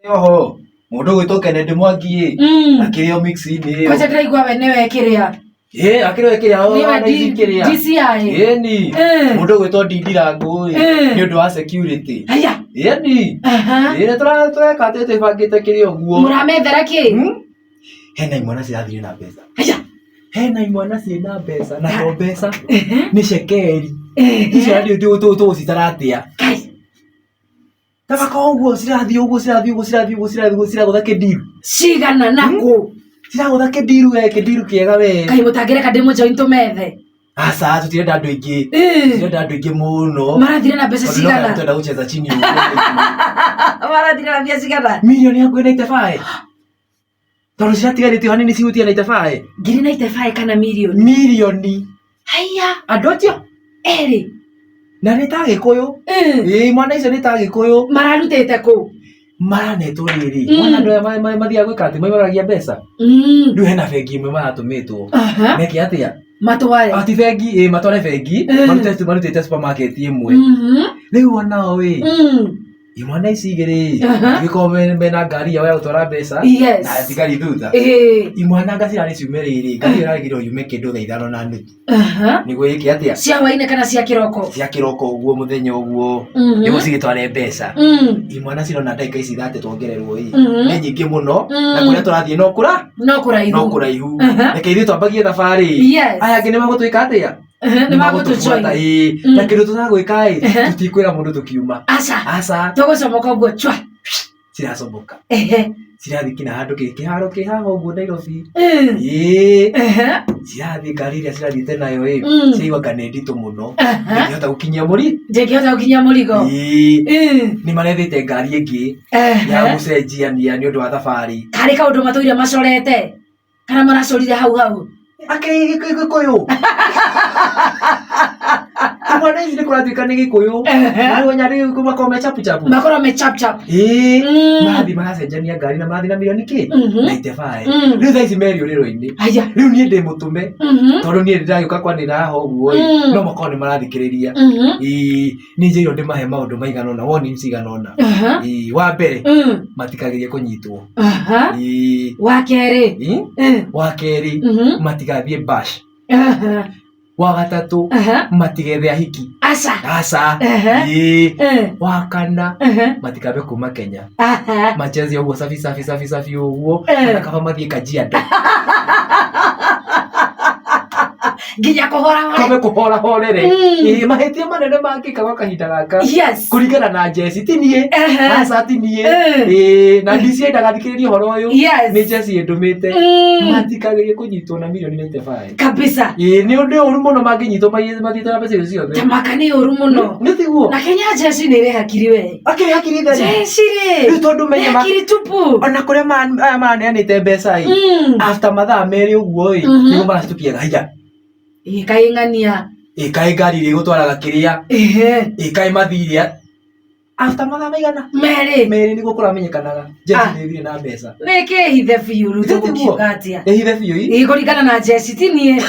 Oho mũndũ ũgwĩtwo Kennedy Mwangi ĩ akĩrĩ o mix-inĩ ĩyo. Kwanja ndĩraigua we nĩwe kĩrĩa. Ĩ akĩrĩ we kĩrĩa o Nĩwe na ici kĩrĩa. DCI. Ĩni mũndũ ũgwĩtwo Ndindi Rangũ ĩ nĩ ũndũ wa security. Haya. Ĩni. Ĩ nĩ tũreka atĩ twĩbangĩte kĩrĩa ũguo. Mũramethera kĩ? Hena imwana cirathire na mbeca. Haya. Hena imwana ciĩna mbeca na to mbeca nĩ cekeri. Icio ndiũĩ tũgũcitara atĩa. Kai. Tabaka ũguo cirathiĩ ũguo cirathiĩ ũguo cirathiĩ ũguo cirathiĩ ũguo ciragũtha kĩndiru. Cigana na kũ? Ciragũtha kĩndiru we kĩndiru kĩega we. Kaĩ mũtangĩreka ndĩmũjoin tũmethe? Aca tũtirenda andũ aingĩ. Tũtirenda andũ aingĩ mũno. Marathire na mbeca Tondũ no cigana? twenda gũcheza chini ũguo. Marathire na mbia cigana? Mirioni hakuhĩ 95. Tondũ ciratigarĩte o hanini cihutie 95. Ngiri 95 kana mirioni? Mirioni. Haiya. Andũ acio Erĩ. na nĩ ta Gĩkũyũ. Ĩĩ mwana icio nĩ ta Gĩkũyũ. Mararutĩte kũ? Maranetwo rĩrĩ. Mwana andũ aya mathiaga gwĩka atĩ maimaragia mbeca. Rĩu hena bengi ĩmwe maratũmĩtwo. Meke atĩa? Matware. Ati bengi ĩ matware bengi marute marutĩte supermarket ĩmwe. Rĩu onao ĩ imwana ici igĩrĩ igĩkorwo mena ngari yao ya gũtwara mbeca na thigari thutha. Imwana anga cirarĩ ciume rĩrĩ ngari ĩyo ĩrarĩgĩrĩrwo yume kĩndũ thaa 5:30. Nĩguo ĩke atĩa? Cia hwainĩ kana cia kĩroko? Cia kĩroko ũguo mũthenya ũguo nĩguo cigĩtware mbeca. Imwana cirona ndagĩka ici 30 twongererwo ĩ nĩ nyingĩ mũno na kũrĩa tũrathiĩ no kũra no kũraihu no kũraihu. Reke ithuĩ twambagie thabarĩ. Aya angĩ nĩ magũtwĩka atĩa? Nĩ magũtũjoin. Ĩĩ na kĩndũ tũtagwĩka ĩ tũtikwĩra mũndũ tũkiuma. Aca. Aca. Tũgũcomoka ũguo chwa. Ciracomoka. Cirathiĩ kinya handũ kĩharo kĩ haha ũguo Nairobi. Ĩĩ. Cirathiĩ ngari ĩrĩa cirathiĩte nayo ĩ ciraigua anga nĩ nditũ mũno. Ndĩngĩhota gũkinyia mũrigo. Ndĩngĩhota gũkinyia mũrigo. Ĩĩ. Nĩ marethete ngari ĩngĩ ya gũcenjiania nĩ ũndũ wa thabarĩ. Karĩ kaũndũ matũire macorete kana maracorire hau hau? Akĩrĩ Gĩkũyũ. Imwana ici nĩ kũratuĩka nĩ Gĩkũyũ. Rĩu rĩu makorwo me chapu chapu. Makorwo me chap chap. Ĩĩ. Marathiĩ maracenjania ngari na marathiĩ na mirioni kĩ? 95. Rĩu thaa ici me rĩũrĩro-inĩ. Haya. Rĩu niĩ ndĩ mũtũme. Tondũ niĩ ndĩragĩũka kwanĩrĩra haha ũguo ĩ. No makorwo nĩ marathikĩrĩria. Ĩĩ. Niĩ njĩrĩirwo ndĩmahe maũndũ maigana ũna, warnings cigana ũna. Ĩĩ. Wa mbere, matikagerie kũnyitwo. Ĩĩ. Wa kerĩ. Ĩĩ. Wa kerĩ, matigathiĩ bash. Wa gatatũ, matigethe ahiki. Aca. Aca. Ĩĩ. Wa kana, matikambe kuma Kenya. Macheze ũguo safi safi safi safi ũguo. Ona kaba mathiĩ Kajiado. Nginya kũhora hore. Kambe kũhora horere. Ĩĩ mahĩtia manene mangĩka gwa kahinda gaka. Kũringana na Jesse ti niĩ. Aca ti niĩ. Ĩĩ na DCI ndagathikĩrĩrie ũhoro ũyũ. Nĩ Jesse ĩndũmĩte. Matikagerie kũnyitwo na mirioni 95. Kabisa. Ĩĩ nĩ ũndũ ũru mũno mangĩnyitwo mathiĩte na mbeca icio ciothe. Tamaka nĩ ũru mũno. Nĩ tiguo. Na Kenya Jesse nĩ ĩrĩ hakiri we. Akĩrĩ hakiri theri. Jesse rĩ. Rĩu tondũ menye hakiri tupu. Ona kũrĩa aya maraneanĩte mbeca ĩ. After mathaa merĩ ũguo ĩ. Nĩguo maracitukiaga haiya. Ĩ kaĩ ng'ania. Ĩ kaĩ ngari ĩrĩa ĩgũtwaraga kĩrĩa. Ĩ kaĩ mathire. After mathaa maigana? Merĩ. Merĩ nĩguo kũramenyekanaga. Jesse nĩ ĩthire na mbeca. Nĩ kĩhithe biũ rĩu tũgũkiuga atĩa? Ĩhithe biũ ĩ? Ĩ kũringana na Jesse ti niĩ.